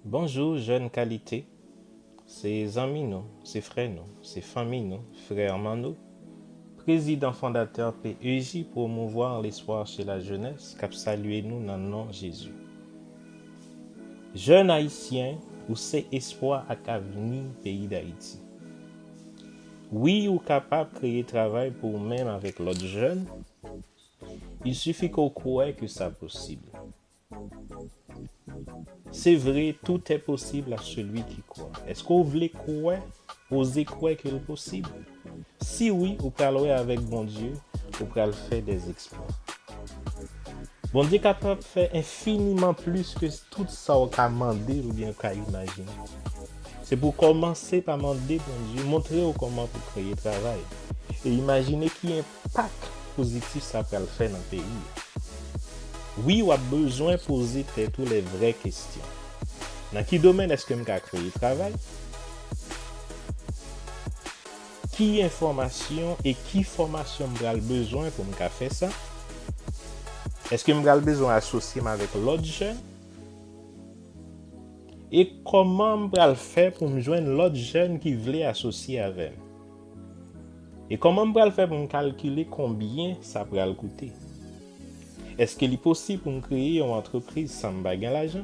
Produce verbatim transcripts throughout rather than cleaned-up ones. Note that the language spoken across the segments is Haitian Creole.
Bonjou, jèn kalite. Se zanmi nou, se frè nou, se fanmi nou, frè Manno, prezidan fondatè P E J Promouvoir l'Espoir chez la Jeunesse, k ap salye nou nan non Jezi. Jèn ayisyen, ou se espwa ak avni peyi Dayiti. Wi, ou kapab kreye travay pou ou menm avèk lòt jèn. Il suffit ke w kwè ke sa posib. Se vre, tout est possible à celui qui croit. Èske w vle kwè, oze kwè ke l posib? Si wi, ou pral wè avèk Bondye, ou pral fè des exploits. Bondye kapab fè enfiniman plis ke tout sa w ka mande l oubyen w ka imajine. Se pou w kòmanse pa mande Bondye montre w kòman pou kreye travay e imajine ki enpak pozitif sa pral fè nan peyi a. Wi, w ap bezwen poze tèt ou lè vrè kesyon. Nan ki domèn èske m ka kreye travay? Ki enfòmasyon e ki fòmasyon m pral bezwen pou m ka fè sa? Èske m pral bezwen asosye m avèk lòt jèn? E kòman m pral fè pou m jwenn lòt jèn ki vle asosye avè m? E kòman m pral fè pou m kalkile konbyen sa pral koute? Èske li posib pou m kreye yon antrepriz san m pa gen lajan?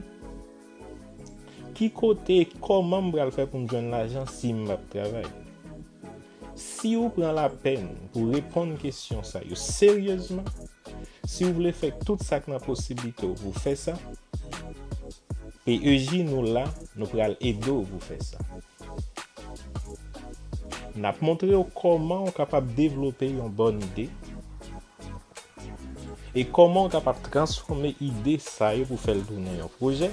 Ki kote e kòman m pral fè pou m jwenn lajan si m p ap travay? Si w pran lapèn pou reponn kesyon sa yo seryezman, si w vle fè tout sa k nan posiblite w pou w fè sa, P E J nou la, nou pral ede w pou w fè sa. N ap montre w kòman w kapab devlope yon bòn ide e kòman w kapab transfòme ide sa yo pou fè l tounen yon pwojè,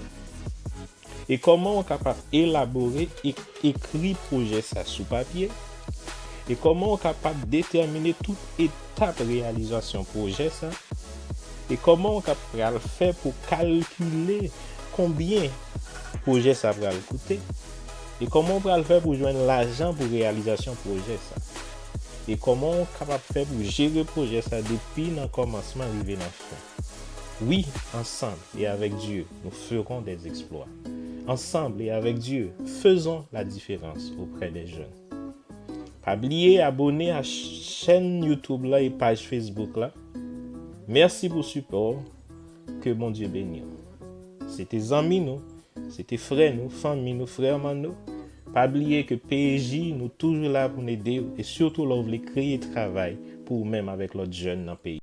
e kòman w kapab elabore e ekri pwojè sa sou papye, e kòman w kapab detèmine tout etap reyalizasyon pwojè sa, e kòman w ka pral fè pou kalkile konbyen pwojè sa pral koute, e kòman w pral fè pou jwenn lajan pou reyalizasyon pwojè sa, e kòman w kapab fè pou jere pwojè sa depi nan kòmansman rive nan fen. Wi, ensemble et avec Dieu, nous ferons des exploits. Ensemble et avec Dieu, faisons la différence auprès des jeunes. Pa bliye abone a ch- chèn YouTube la e paj Facebook la. Mèsi pou sipò w. Ke Bondye beni w. Se te zanmi nou, se te frè nou, fanmi nou, frè Manno. Pa bliye ke P E J nou toujou la pou n ede w e sitou lè w vle kreye travay pou ou menm avèk lòt jèn nan peyi.